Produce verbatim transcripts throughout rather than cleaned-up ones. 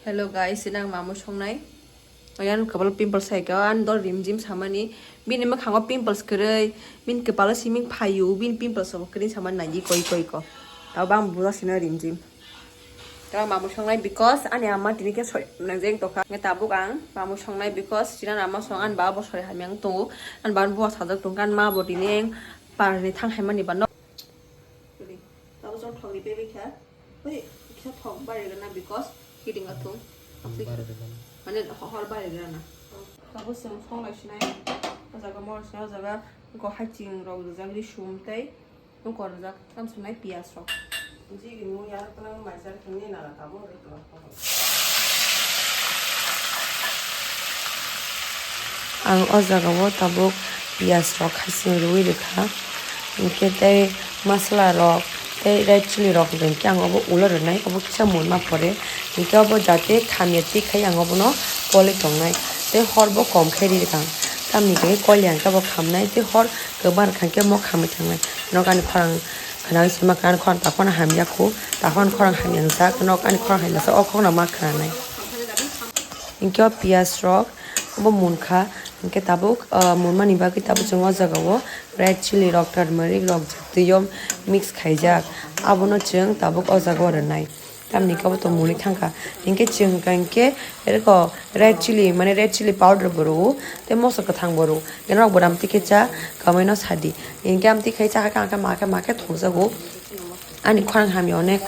Hello guys, ini ang mamu songnai. Oyan kabalo pimples hai ka, an dol rimjim samani. Bini mwkhango pimples kwrwi, bini kwpalo siming phayu, bini pimples obo kwrwi samani nai koi koi ko. Tabo ang buja sina rimjim. Tabo mamu songnai because ani ama tini khe soi nangjeng tokha. Nge tabuk ang mamu songnai because china ama song an ba bo sori hamyang tongo. An ba bo sajak tongkha, an ma bo tini eng parni thang hai mani ba no. Tabo jong thok ri pebai kha. Oi, kisa thok bari gana because heating athung. Ang bari gana. Mane hor bari gana. Tabo song song lai sinai. O jaga mor sinai, o jaga ko haching rok rijak ri sum tei. Nung kor rijak tam sunai piyas rok. Jigini mui yarok twnang mai jar khe nini nana tabo rwtwma. Ang o jaga o tabuk piyas rok haching rwi rwkha, hinkhe tei masala rok tei red chili rok hinkhe ang obo ulo rwnai, obo kisa mun ma pore, hinkhe obo jate khamya twi khai ang obono koli tongnai tei hor bo kom khai ri rwkha ang, tamni khe koli ang khe bo khamnai tei hor kwbang rwkha hinkhe mo khamwi thangnai. Nok ani khorang khwnang sima khe ani khorang takhorno hamya khu, takhorni khorang hamya wngjak, nok ani khorang hamya sa o khorang ma khwnanai. Hinkhe o piyas rok bo munkha, hinkhe tabuk, ah, munmani bagwi tabuk chwng o jaga o red chili rok, turmeric rok twio mix khaijak, abono chwng tabuk o jaga o rwnai. Tamni khe bo tong muni thangkha. Hinkhe chwng hwnkha hinkhe, eko red chili, mane red chili powder bo rwo, tei moso kwthang bo rwo. Hinkhe norok bo ram twi khe cha, kwmaino sadi. Hinkhe amtwi khai cha khe, khe, ma khe, ma khe thokjago. Ani khorang hamya onek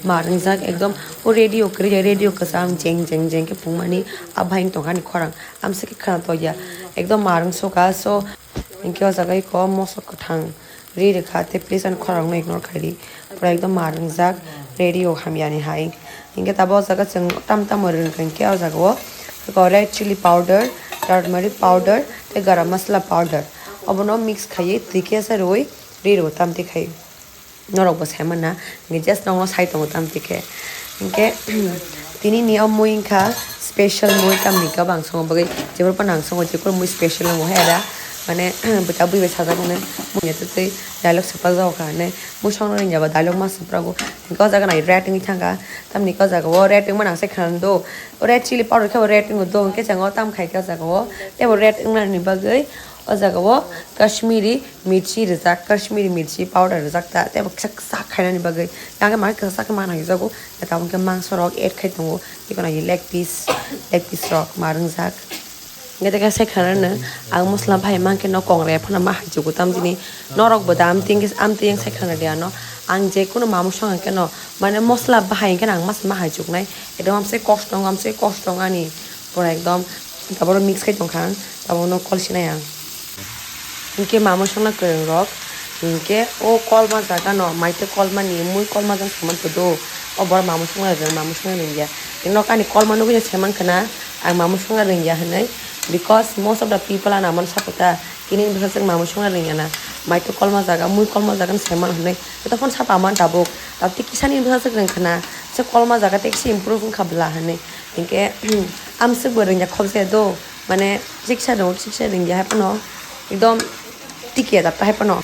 ma wngjak, ekdom o radio kwrwi, radio kwcham jeng, jeng, jeng khe pungmani, abo hai wng tongkha ani khorang. Amswk khe khwna tokya, ekdom ma wng sukha, so, hinkhe o jaga eko moso kwthang. Ri rwkha tei please ani khorang no ignore khaidi. Pura ekdom ma wngjak, radio hamya ni hai. Hinkhe tabuk o jaga chwng tam tamo rwngkha hinkhe o jaga o red chili powder, turmeric powder tei garam masala powder. Obono mix khaiwi twi khe se rwi ri rwo tamtwi khai. Norok bo sai manna, hinkhe just nokno sai tongo tamtwi khe. Hinkhe tini ni o mui wngkha special mui tamni khe bo ang songo bagwi jephuru phano ang songo jephuru mui special nango hai ada. Mane bwta bui bai sajak mani mui ya tei dialogue swprak jago kha hinwi mui songno ringya ba dialogue ma swprago. Hinkhe o jaga nai red wngwi thangkha tamni khe o jaga o red wngmani ang sai khwnani do o red chili powder khe bo red wngo do hinkhe chwng o tam khai khe o jaga o tei bo red wngnani bagwi o jaga o Kashmiri mirchi rijak, Kashmiri mirchi powder rijak ta, tei bo kisa kwchak khainani bagwi. Yang khe mangkhe kwchak khe manna haijago, tabuk khe mangso rok add khai tongo, tei kono leg piece, leg piece rok ma wngjak. Hinkhe tei khe sai khwnanano, ang mosla bahai mankhe no kongrai phano ma haijago, tamjini norok bo da amtwi, amtwi yang sai khwnadi ano, ang je kunu mamu song khe no, mane mosla bahai khe no ang masa ma haijaknai, ekdom amsai kosto wng, amsai kosto wng ani, pura ekdom taboro mix khai tongkha ang, tabono kol sinai ang. Hinkhe mamu songna kwrwng rok, hinkhe o kolma jaga no, maitwi kolma ni mui kolma jang saman kudu, o borok mamu songna rwng, mamu songna rwngya. Nok ani kolma nugwi se man khna, ang mamu songna rwngya hinwi, because most of the people ano amano sapota, tini bwsajwk mamu songna rwngya na, maitwi kolma jaga, mui kolma jaga no se man hinwi, joto phano sapa man tabuk, tabuk tei kisa ni bwsajwk rwng khna, se kolma jaga tei kisa improve wngkha bwla hinwi, hinkhe amswk bo rwngya khobjaya do. Mane, siksa rw, siksa rwngya hai phano, ekdom tikya da hai phano.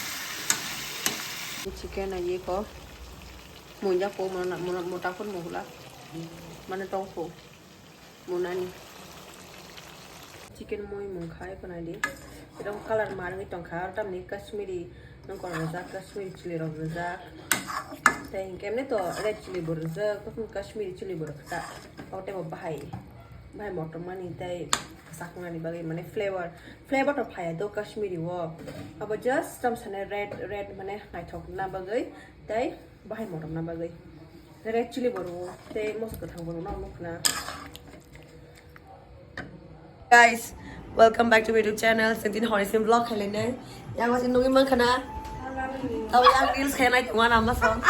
Chicken ai ko, munja ko, mona, mona, mota ko mohla, mane tong ko, monani. Chicken moi mung khai phano di, ekdom color ma rwngwi tongkha, tamni Kashmiri. Nang kok rijak, Kashmiri chili rok rijak. Tei hinkhe emni to red chili bo rijak, tei Kashmiri chili bo rwkha. O tei bo bahai, bahai motom mani tei kwchak nani bagwi mane flavor, flavor to phaiya do Kashmiri o. Abo just tam sane red, red mane naithok na bagwi tei bahai motom na bagwi. Red chili bo rwo tei moso kwthang bo rwna nukna. Guys, welcome back to my YouTube channel. Sengtin hori sim vlog khailene. Yang masih nungin mang khana. Tau yang reels khailai tuan ama song.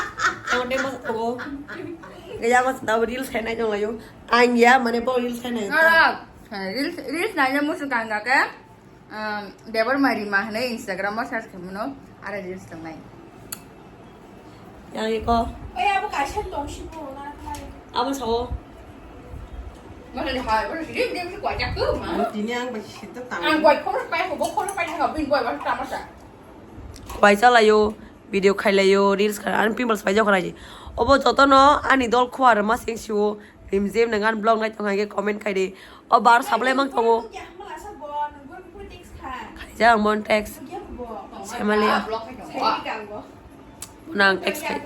Yang deh mas tuh. Yang mas tau reels khailai tuan layu. Ang ya mana bo reels khailai. Ngara, reels, reels nanya musuh kang gak ya? Debor Mari mah ne Instagram o search khaimano. Ada reels tongnai. Yang iko. Oya, abo kaisa tongsi bo na. Abo sao. Mana ni hai, mana sih dia mesti kuat jago mah. Tini ang bagi situ tahu. Ang kuat kau pai kau, kau pai jago bin kuat baru tamat sah. Pai chala yo, video khai lai yo, reels khai, ani pimples pai jago nai. Obo joto no ani dol khua rema sing siwo. Rimjim nang an vlog nai tong hai khe comment khai di. O bar sablai mang tongo. Khaijak ang bon text. Semalia. Nang text khai.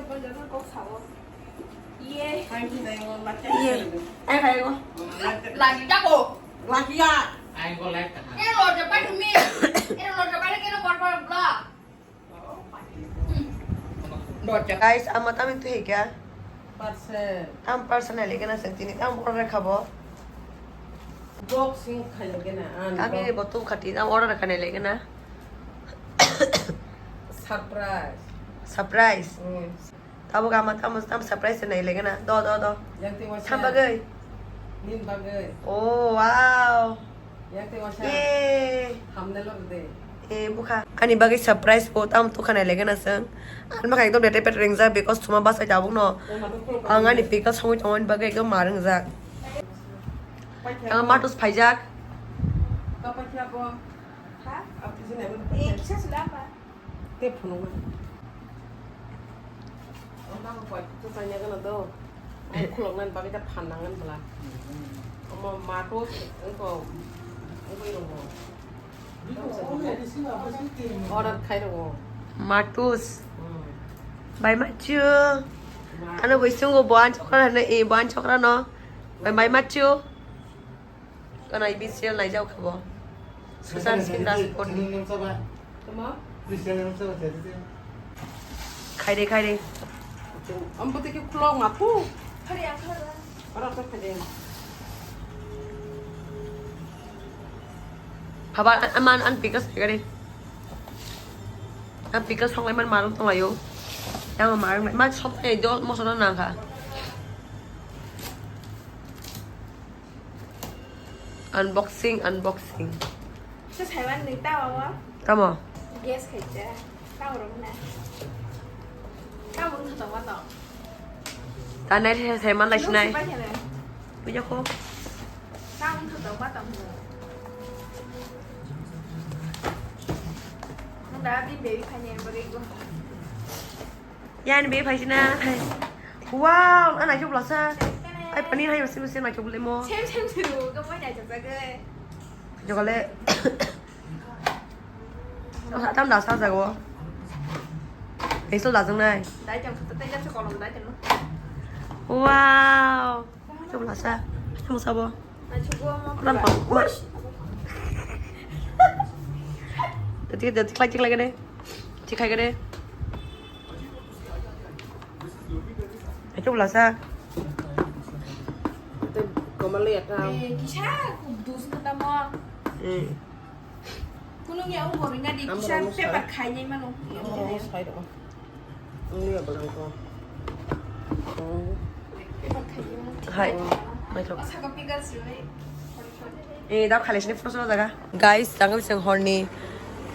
Iye. Ai khai go. Lagi jago. Lagi ya. Ero lo japai tumi. Ero lo japai keno por por vlog. Guys, ama tami tu hika. Parcel. Tam parcel nai lekena sentini tam order khabo. Boxing khai lekena an. Tami bo tu khati tam order khane lekena. Surprise. Surprise. Hmm. Tabuk ama tamo tam surprise nai lekena. Do do do. Yang tengwa. Tham bagwi. Nin bagwi. Oh wow. Yang tengwa. Ye. Hamne lo de. Eh, bukha. Ani bagwi surprise bo tam tukha nai lekena seng. Ani bwkha ekdom dete pet ringjak because thuma bachai tabuk no. Ang ani pickle songwi tongmani bagwi ekdom ma ringjak. Ang matus phaijak. Te phunukma. Ang bang koi tu chanya gana do. Ang khulok nan bagwi ta phan nangan bla. Omo matus engko engko irongo. Order khai rongo. Matus. Hmm. Bai machu. Ano bai sungo buan chokra na e buan chokra no. Bai bai machu. Kana I B serial naijak kha bo. Sushant Singh Rajput. Tama? Khaide khaide. Ambo tiki khulok ma tu. Khari ang khari. Ora to khade. Haba an man an pikas khaide. An pikas songlai man marung tonglayo. Yang marung ma sop khaide mosono nangkha. Unboxing, unboxing. Sa saiman ni tawa wa? Tamo? Guess khai ta. Tawa rong na. Tawa rong kha tawa to. Ta nai sa saiman lai sinai. Puja ko. Tawa rong kha tawa to. Nda bi baby khai ne bari go. Yan be phaisina. Wow, ana khe blasa. Ai pani hai usi usi na khe bulimo. Sem sem siru, ka mo jai jai jai. Jogale. Tam da sa jago. Pencil da jang nai. Dai jang kata tai jang kolom dai jang. Wow. Khe blasa. Khe mo sabo. Ram pa. Tadi tadi klai klai gede. Chikhai gede. Itu belasa. Itu kamali ya tau. Eh, kisa kudus ketemu. Hmm. Kunung ya umur ini di kisa paper kayaknya mana? Sai dong. Ini ya belangko. Hai. Mai thok. Masa kopi gas sih. Eh, dap khale sini photo jaga. Guys, tangwi chwng horni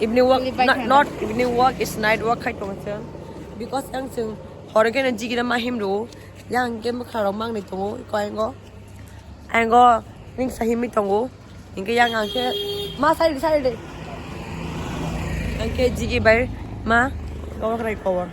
evening walk, not, not evening walk, is night walk khai tongo chwng. Because yang chwng hor khe jigina ma himru, yang khe bwkha rok mangni tongo, ko ango, ango ring sa himwi tongo. Hinkhe yang ang khe ma side, side. Ang khe jigi bai ma, obo khwrai kobo.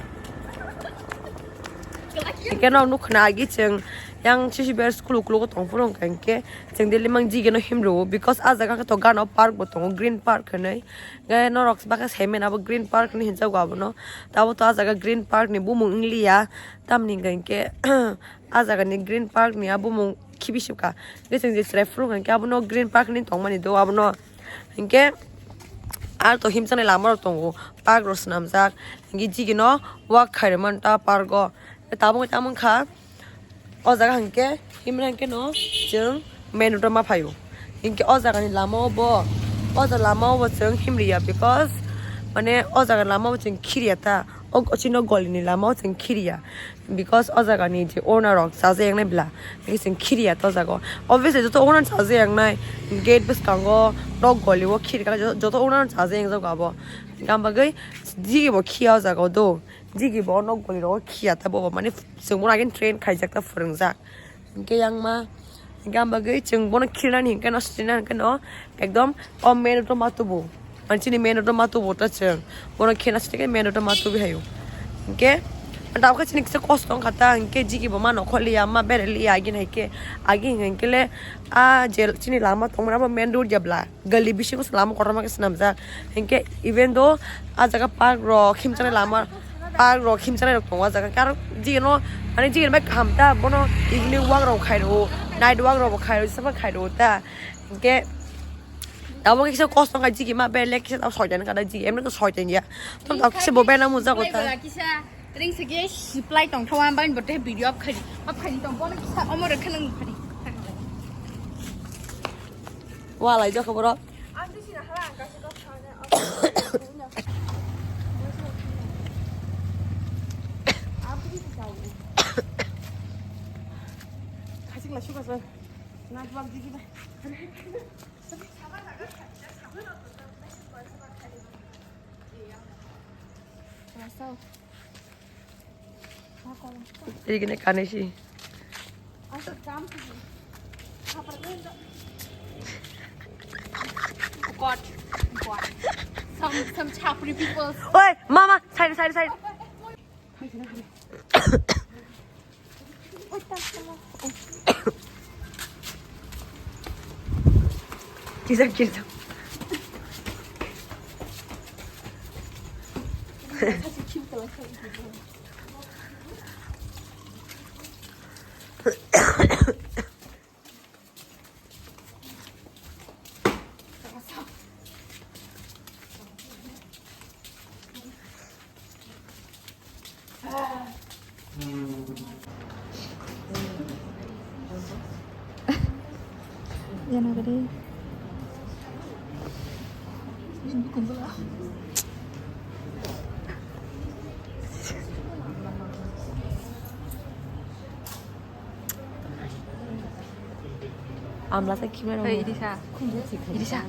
Hinkhe no nukha na agi chwng yang sisi ber school uklogo tong phuru hinkhe. Chwng daily mang jigeno himrwo, because ah jaga khe to gana park bo tongo, green park hinwi. Hinkhe norok bakhe saimano abo green park hinwi hinjago abono. Tei abo to ah jaga green park ni bumung wngliya, tamni hinkhe ah jaga ni green park ni ah bumung khibi sibkha. Hinkhe chwng je chwrai phuru hinkhe abono green park hinwi tongmani do abono. Hinkhe ah to himjaknai lama rok tongo, park rok swnamjak. Hinkhe jigeno walk khairwmani ta park o. Tabuk tamo wngkha. O jaga hinkhe himna hinkhe no chwng main road o ma phaio. Hinkhe o jaga ni lama o bo, o jaga lama o bo chwng himriya, because mane o jaga lama o chwng khiriya ta. O, o chini goli ni lama o chwng khiriya, because o jaga ni je owner rok chajaknai bwla, hinkhe chwng khiriya ta o jaga o. Obviously joto owner chajaknai, gate bwskango, nok goli o khirika, joto owner chajakjak abo. Hinkhe ang bagwi jigi bo khiya o jaga o do. Jigi bo nok goli rogo khiya ta bobo, mane chwng bono agini train khaijak ta phwrwngjak. Hinkhe yang ma, hinkhe ang bagwi chwng bono khirinani hinkhe no, srinani hinkhe no, ekdom o main road o ma tubu. Mane chini main road o ma tubu ta chwng. Bono khena sini main road o ma tubu hayo. Hinkhe Tabuk khe chini kisa kosto wngkha ta, hinkhe jigi bo ma nokhorliya, ma beraliya, agini hai khe, agi hinkhe le a je chini lama tongmani abo main road ya bla, gali bisingo se lama kotorma khe swnamjak. Hinkhe even though a jaga park rok khimchanai lama, park rok khimchanai rok tongo a jaga, karon jigino, mane jigini bai kaham ta, bono evening walk rok khai rwo, night walk rok bo khai rwo, jesa khai rwo ta. Hinkhe abo khe kisa kosto wngkha jigi ma berle kisa tamo soitan wngkha da jigi, emni to soitan ya. Tamo tamo kisa bo bena mujago ta. Kisa ring sigi supply tong thawa bani bote video up khari. Up khari tong bono kisa omo rek khanang khari. Walai jokho borok. Khasik la suka sa. Na bak digi ba. Irigine kanesi. God, God. Some, some Chapri people. Oi, mama, side, side, side. Kijak, kijak. Yana gari. Amla ta khimai rok. Hey, Irisa. Irisa.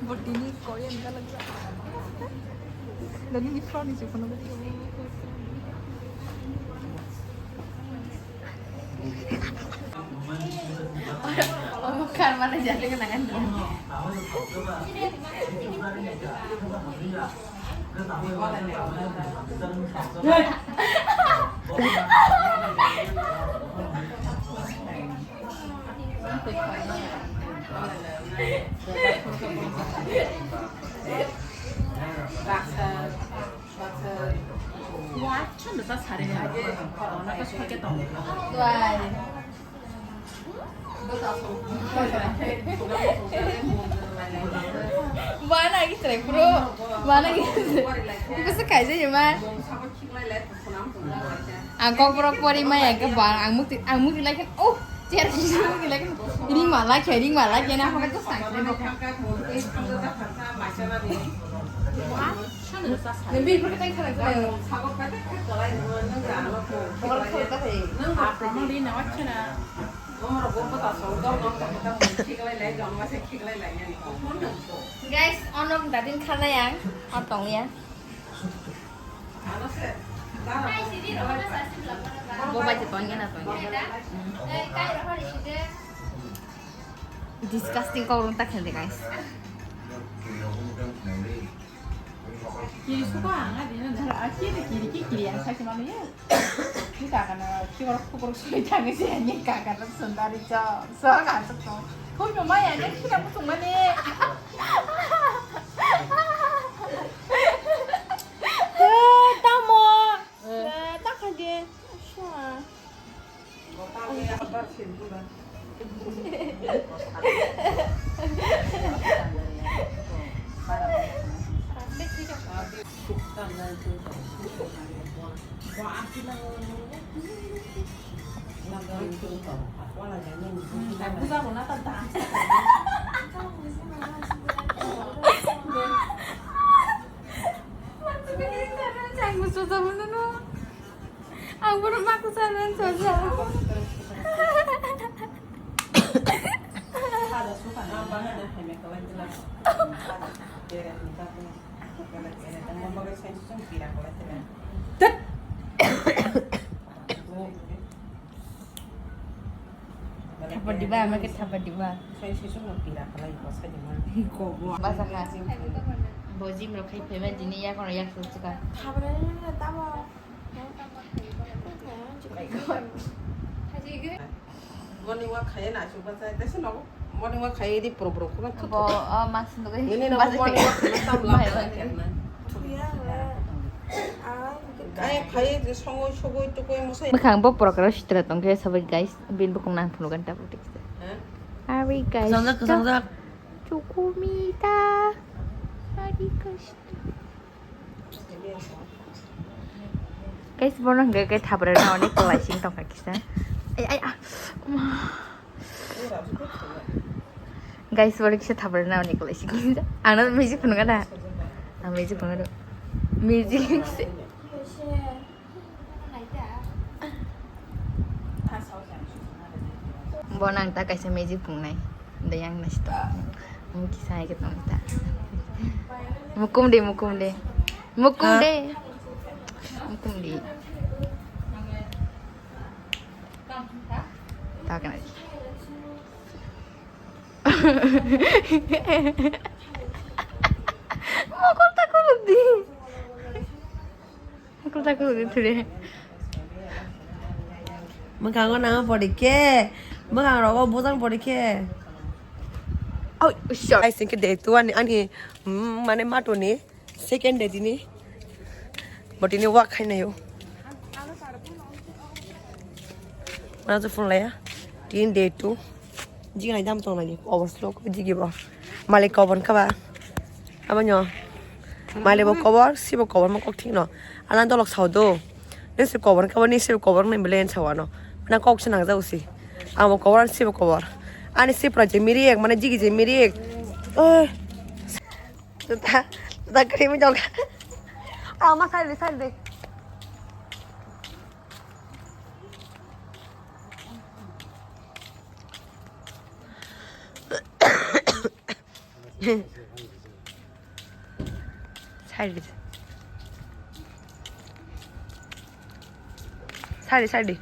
Botini Korean ka lagya. Dani ni phone ni se phone ko. Oh, karma na jale ka nangan. Wana ki trai bro, wana ki. Bisa kaisa ya ma. Ang kokborok pori maya ke ba, ang mukti, ang mukti like, oh, chair kisi mukti like, ring ma like, ring ma like, na hokhe to sang. Nang bi ko tai khara ko. Kokborok khara ta hai. Guys, onok dadin khana yang, otong ya. Bo bai se tongya na tongya. Disgusting kok rung tak khende, guys. Kiri suka ang adi na dara, ah, kiri, kiri, kiri, kiri, ang sakhe mano ya. Ni kaka na, kiri, kiri, kiri, soi thang si, ni kaka na sundari cha, sa ka cha ko. Koi no maya, ni kiri, aku tung mani. Eh, tamo. Eh, tak aja. Asha. Ang bono maku sanan sosa. Thapa diba, amake thapa diba. Basa kasi. Bo gym rok khai phaima tini yak ono yak suk suka. Morning walk khaiya na asuk bachai tesa nogo. Morning walk khaiya di pro pro khuna thut. Bo o mas nugui. Nini no morning walk khaiya tam lam. Ai khaiya je songoi sogoi tukoi musai. Mwkhang bo program sitra tongkhe sabai guys. Bin bukung nang phunu ganta bo tikse. Ari guys. Sangjak sangjak. Chukumita. Ari guys. Guys, bono hwnkhe khe thabrana onek kwlaising tongkha kisa. Ai, ai, ah. Guys, bono kisa thabrana onek kwlaising. Ano music phunukha da? Ang music phunukha. Music se. Bo nang ta kaisa magic phungnai. Da yang nasi to. Mungki sai ke tong ta. Mukum de, mukum de. Mukum de. Mukum de. Ta kana. Mokol ta ko di. Mokol ta ko di thuri. Mwkhango nang pori khe, mwkhang rogo bujang pori khe. Oh, sure. Guys, hwnkhe day two ani, ani, mm, mane matoni second day tini. Bo tini walk khai nayo. Mana tu phone laya. Tin day two. Jigini dam tong nani, kobor slo ko jigi bo. Malik kobor kaba. Abo nyo. Malik bo kobor, si bo kobor mo kok thik no. Alan dolok sao do. Neng si kobor kaba, neng si kobor nang belen sao ano. Na kok se nang jau si. Abo kobor, si bo kobor. Ani si pra je miri ek, mane jigi je miri ek. Eh. Juta, juta kri mi jok. Ama side de, side de. Side. Side, side.